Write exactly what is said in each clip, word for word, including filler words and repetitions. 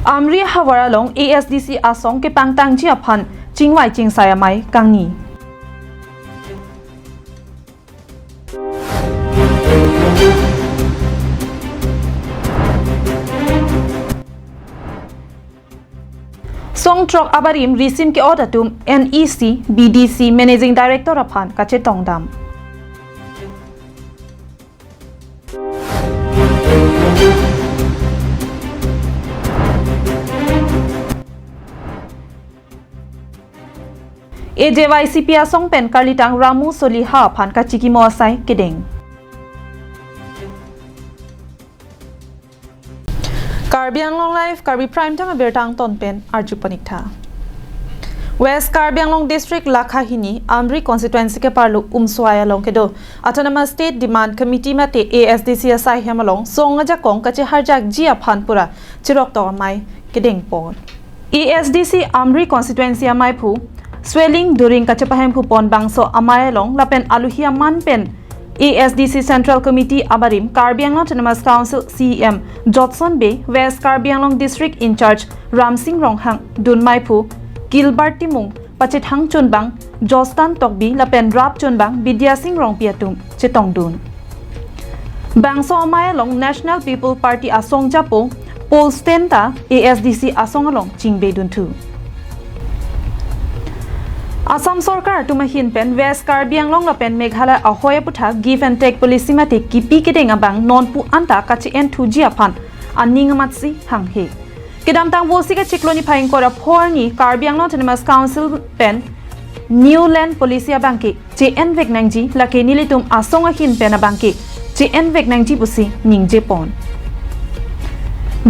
Amri havar along A S D C asong kepangtangji aphan chingvai chingsai amei kangni. Song throk abarim risim ke-ot atum N E C B D C Managing Director aphan kachetongdam. A J Y C P asong pen karlitang Ramu Soliha aphan kachikimo asai kedeng. Karbi Anglong Live, Karbi Prime Time abirta angton pen arju paniktha. West Karbi Anglong District Lakha hini Amri Constituency ke parlo Umswai along kedo Autonomous State Demand Committee mate A S D C asai hem along song ajakong kacheharjakji aphan pura chiroktok amei kedengpon. A S D C Amri Constituency ameiphu Swelling Doring kachepahemphu pon bangso amei along lapen aluhi aman pen A S D C Central Committee abarim Karbi Anglong Autonomous Council C E M Jotson Bey, West Karbi Anglong District in-charge Ramsing Ronghang, dunmeiphu Gilbert Timung, pachethang chunbang Jostan Tokbi lapen rap chunbang Bidya Sing Rongpi atum chetongdun. Bangso amei along National People Party asong japo Paul Sten ta A S D C asong along chingbedunthu. Assam Sorkar atum ahin pen West Karbi Anglong lapen Meghalaya ahoi aputhak give and take policy mate kipi kedeng abang nonpu anta kache-enthuji aphan aning amatsi hanghe. Kedamtang Vosik achiklo niphai ingkoi ra pho arni Karbi Anglong Autonomous Council pen New Land Policy abangke che-envek nangji, lake nelitum asong ahin pen abangke che-envek nangji pusi ningjepon.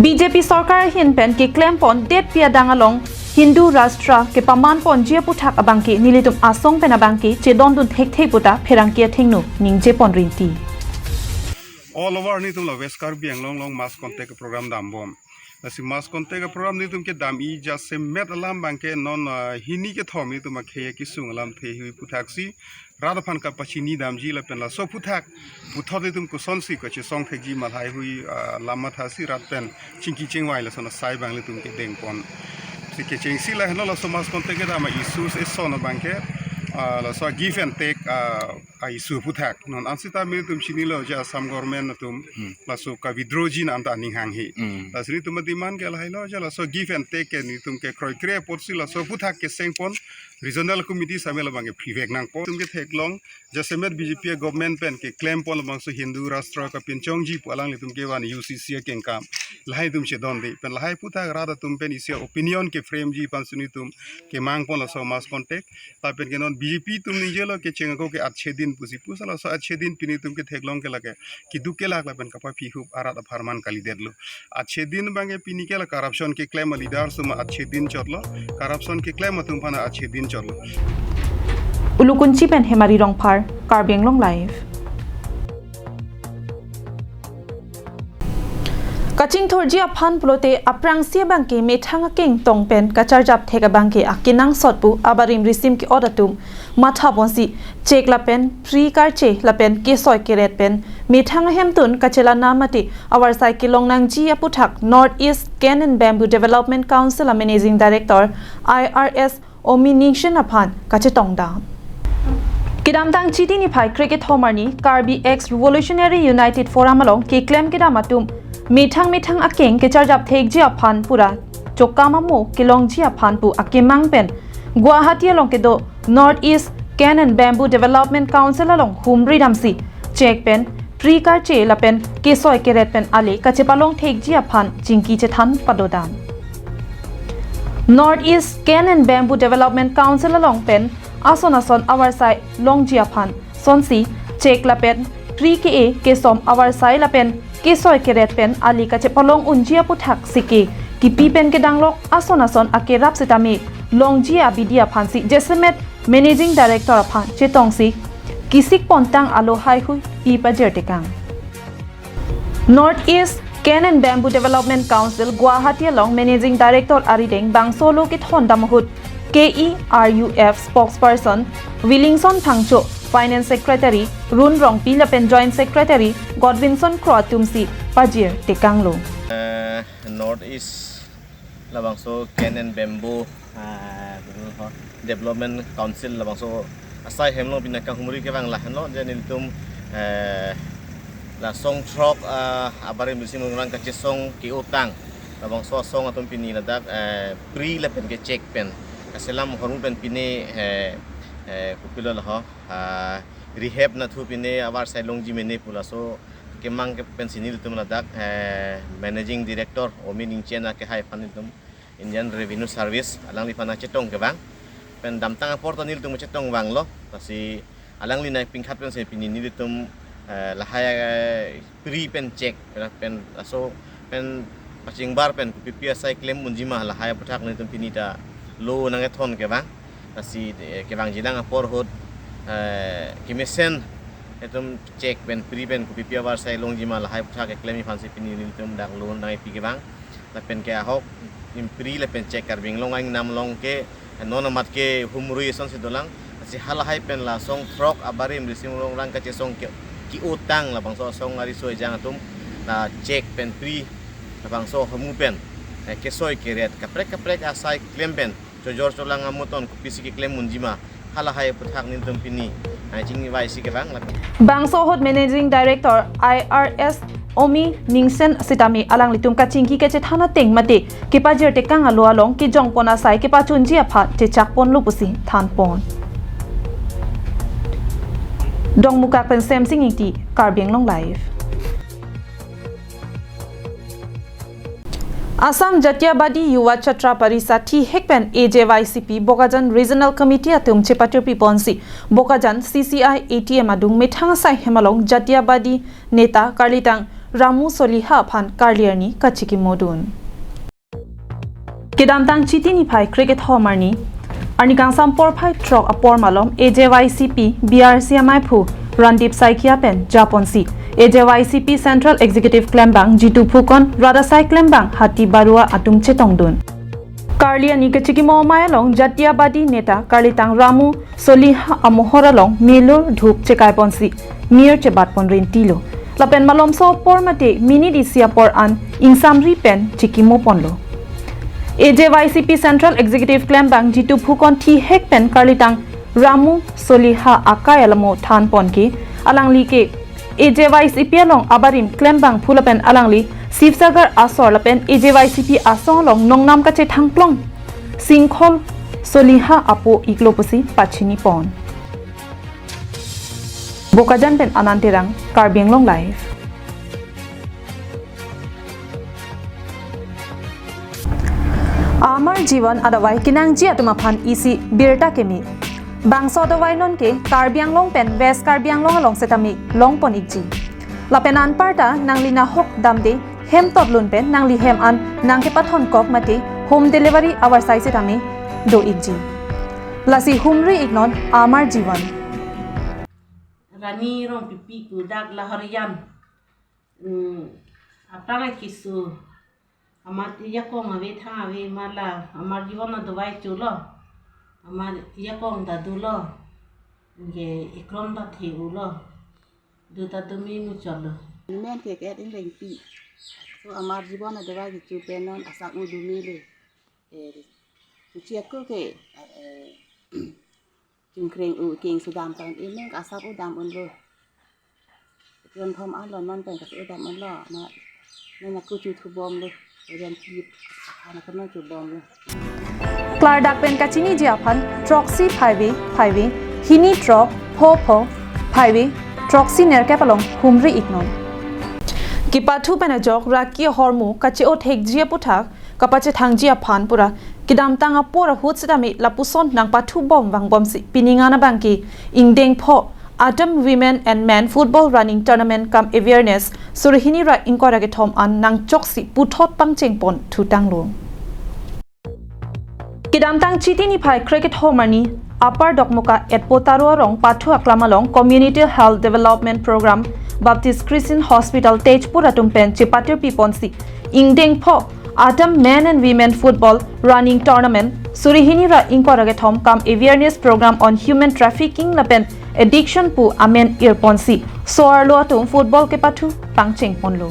B J P Sorkar ahin pen keklempon detpi adang along Hindu Rashtra kepamanponji aputhak abangke nelitum asong pen abangke chedondun thekthe puta pherangke athengno ningjepon rinti. All over netum la West Karbi Anglong along mass contact program dambom. Lasi mass contact program netum kedam-i jasemet alam abangke non, ah, hini kethom netum akhei kesung alamthe hui aputhaksi rat aphan kapachini damji lapen laso aphuthak puthot netum kosonsi kachesong thekji ma lahaihui, ah, alam mathasi rat pen chingki chingvai lason asai abang netum kedengpon. Si kechengsi lahenlo laso mass contact kedam a-issues eson abangke, ah, laso give and take, ah, a-issue aphuthak. Non ansita netum chinilo je Assam government atum Hmm. laso ka-withdrawji anta aning hanghe. Hmm. Lasi netum a-demand ke lahailo je laso give and take ke netum kekroikre apotsi laso aphuthak kesengpon regional committee samel abangke privek nangpo. Netum ketheklong jasemet B J P government pen keklempon labangso Hindu Rashtra kapinchongji pu alanglitum kevan U C C akengkam. Lahai netum chedonde. Pen lahai aphuthak rat atum pen isi opinion keframeji aphansi netum kemangpon laso mass contact. Lapen ke non B J P atum ningjelo kecheng ako ke achhe din pusi pu, sa laso achhe din pini netum ketheklong ke lake keduk kelak lapen kapaphi hup arat apharman kalidetlo. Achhe din abangke pini ke la corruption keklem a-leader suma achhe din chotlo, corruption keklem atum aphan achhe din chotlo. Ulukunchi pen Hemari Rongphar, Karbi Anglong Live. Kachingthurji aphan pulote aphrangsi abangke methang akeng tong pen kacharjap thek abangke akenangsot pu abarim risim ke-ot atum mathaponsi chek lapen pri karche lapen kesoi keret pen methang ahemtun kachelang mate avarsai kelong nangji aputhak North East Cane and Bamboo Development Council a-Managing Director I R S Omi Ningshen aphan kachetongdam. Kedamtang Chiti niphai krekethom arni Karbi Ex Revolutionary United Forum along keklem kedam atum methang methang akeng kecharjap thekji aphan pura chokam amo kelongji aphan pu akemang pen Guwahati along kedo North East Cane and Bamboo Development Council along humri damsi chek pen pri karche lapen kesoi keret pen ale kachepalong thekji aphan chingki chethan padodam. North East Cane and Bamboo Development Council along pen ason ason avarsai longji aphan sonsi chek lapen pri ke-e kesom avarsai lapen kesoi keret pen ale kachepalong unji aputhak sike kipi pen kedanglok ason ason akerap sitame longji abidi aphansi jasemet Managing Director aphan chetongsi kisik pontang alo haihui pi pajir tekang. North East Cane and Bamboo Development Council Guwahati along Managing Director arideng bangso lo kethondam ahut K E R U F spokesperson Willingson Phangcho, Finance Secretary Run Rongpi lapen Joint Secretary Godwinson Kro atumsi pajir tekanglo. Eh, North East Labangso Cane and Bamboo, ah, Development Council labangso asai hem along pini nangkahumri kevang lahenlo, je nelitum, eh, la asong throk, ah, abarim Rising Rongrang kachesong ke-otang labangso asong atum pini ladak, eh, pri lapen ke-check pen, kaselam ahormu pen pini, eh, eh, kopilo laho, ah, rehab nathu pini avarsai longji mene pu laso kemang ke pensi nelitum ladak, eh, Managing Director Omi Ningchen akehai aphan nelitum Indian Revenue Service alangliphan nangchetong kevang. Pen damtang apor ta nelitum chetong vanglo. Lasi alangli nangpingkhat pensi pini nelitum, eh, lahai, eh, pri pen check, pen laso pen pachingbar pen kopipi asai klem unji ma lahai aputhak nelitum pini ta lo nangkethon kevang. Lasi, eh, kevangji lang apor ahut, eh, kemesen itum check pen pri pen kopipi avarsai longji ma lahai aputhak keklemji aphansi pini nelitum dak lo nangkepi kevang. Lapen ke ahok impri lapen check Karbi Anglong aingnam along ke non amat kehumri asonsi dolang. Lasi halahai pen la asong throk abarim Rising Rongrang kachesong ke, ke-otang labangso asong ariso ejang atum la check pen pri labangso ahormu pen, eh, kesoi keret kaprek kaprek asai klem pen chojor cholang amoton kopisi keklem unji ma halahai aputhak nelitum pini nangchingvaisi kevang lapen. Bangso ahut Managing Director I R S Omi Ningchen sitame alanglitum kachingki kachethan ateng mate kepajir tekang alo along kejongpon asai kepachunji aphan chechakponlo pusi thanpon. Dongmukak pen Semsing Ingti, Karbi Anglong Live. Assam Jatiyabadi Yuva Chhatra Parishad thihek pen A J Y C P Bokajan Regional Committee atum chepatirpiponsi Bokajan C C I A T M adung methang asai hem along Jatiyabadi Neta karlitang Ramu Soliha aphan karli arni kachikimodun. Kedamtang Chiti niphai krekethom arni, arni kangsam porphai throk apor malom A J Y C P B R C amaiphu Randip Saikia pen japonsi A J Y C P Central Executive klembang Jitu Phukan, rat asai klembang Hati Barua atum chetongdun. Karli arni kachikimo amei along Jatiyabadi Neta karlitang Ramu Soliha amohor along milur dhup chekaiponsi mir chebatpon rintilo. Lapen malomso apor mate minute isi apor an ingsamri pen chikimoponlo. A J Y C P Central Executive klembang Jitu Phukan thihek pen karlitang Ramu Soliha akai alamo thanpon ke alangli ke A J Y C P along abarim klembangphu lapen alangli Sibsagar asor lapen A J Y C P asong along nongnam kachethangklong Singkhol Soliha apo-iklo pusi pachinipon. Bokajan pen Anand Terang, Karbi Anglong Live. Amar Jivan adavai kenangji atum aphan isi birta keme. Bangso adavai non ke Karbi Anglong pen West Karbi Anglong along setame longpon-ikji. Lapen anparta nangli nahok damde hem totlun pen nangli hem an nangkepathonkok mate home delivery avarsai setame do-ikji. Lasi humri-iknon Amar Jivan. Rani Rongpipi pu dak Lahorijan. Hmm, aphrang keso. Amar ajakong ave thang ave ma la Amar Jivan adavai cholo. Amar ajakong ta dolo. Anke ekrom ta the-ulo. Do ta do me muchotlo. Amen ke ke ingrengpi. So Amar Jivan adavai kecho pen non asap-u do mele. Eh, kecho ako ke, eh, chungkreng-u keng sudam tan amen asap-u dam unlo. Jon thom anlo non pen kas-u dam unlo. Ma, non ako chothu bomlo. Jon kip. Anak non cho bomlo. Klardak pen kachiniji aphan throksi phaive phaive hini throk pho pho phaive throksi nerkep along humri-iknon. Kepathu pen ajok raki ahormu kache-o thekji aputhak kapachethangji aphan pura kedamtang apor ahut setame lapuson nangpathubom vangbomsi pining an abangke ingdeng pho Atam Women and Men Football Running Tournament cum Awareness suri hini ra ingkoi ra kethom an nangchoksi puthot pangchengpon thutanglo. Kedamtang Chiti niphai krekethom arni Upper Dokmoka Etpo Taro arong pathu aklam along Community Health Development Program Baptist Christian Hospital Tezpur atum pen chepatirpiponsi ingdeng pho Atam Men and Women Football Running Tournament suri hini ra ingkoi ra kethom cum Awareness Program on Human Trafficking lapen Addiction pu amen irponsi so-arlo atum football kepathu pangchengponlo.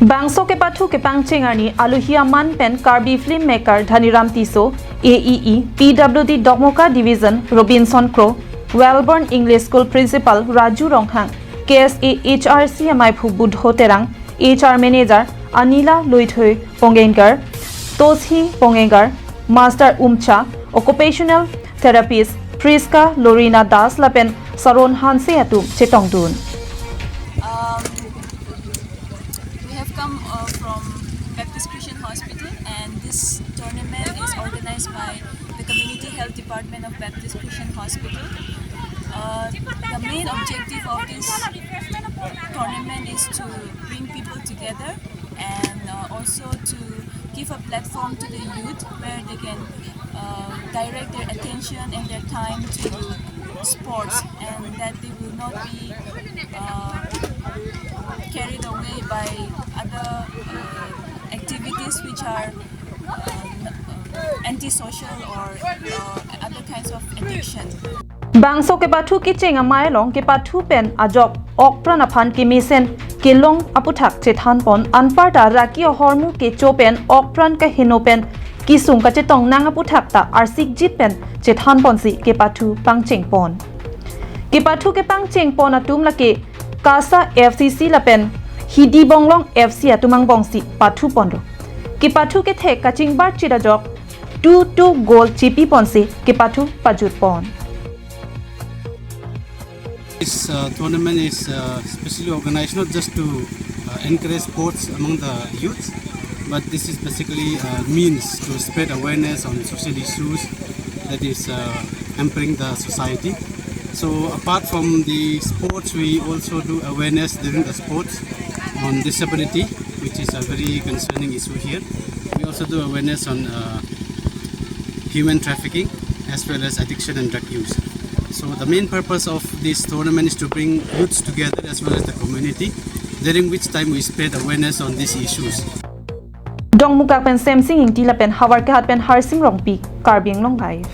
Bangso kepathu kepangcheng arni alohi aman pen Karbi Filmmaker Dhaniram Tisso, A E E, P W D Dokmoka Division Robinson Kro, Wellborn English School Principal Raju Ronghang, K S A H R C amaiphu Budho Terang, H R Manager Anila Luithoi Pongenkar, Toshi Pongenkar, Master Umcha, Occupational Therapist Priska Lorina Das lapen Saron Hanse atum chetongdun. Um, we have come uh, from Baptist Christian Hospital, and this tournament is organized by the Community Health Department of Baptist Christian Hospital. Uh, the main objective of this tournament is to bring people together and uh, also to give a platform to the youth where they can uh, direct their attention and their time to sports, and that they will not be uh, carried away by other uh, activities which are uh, n- uh, antisocial or uh, other kinds of addiction. Bangso kepathu kecheng amei along kepathu pen ajok okpran aphan kemesen kelong aputhak chethanpon, anparta raki ahormu kecho pen okpran kaheno pen kesung kachetong nang aputhak ta arsikjit pen chethanponsi kepathu pangchengpon. Kepathu kepangchengpon atum lake Kasa F C C lapen Hidi Bonglong F C atum angbongsi pathuponlo. Kepathu kethek kachingbarchit ajok two two goal chepiponsi kepathu pajutpon. This uh, tournament is uh, specially organized not just to uh, encourage sports among the youth, but this is basically a means to spread awareness on social issues that is uh, hampering the society. So apart from the sports, we also do awareness during the sports on disability, which is a very concerning issue here. We also do awareness on uh, human trafficking as well as addiction and drug use. So the main purpose of this tournament is to bring youths together as well as the community, during which time we spread awareness on these issues. Dongmukak pen Semsing Ingti lapen Howraghat pen Harsing Rongpi, Karbi Anglong Live.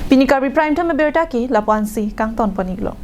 Pini Karbi Prime Time abirta ke lapu-ansi kangtonpon-iklo.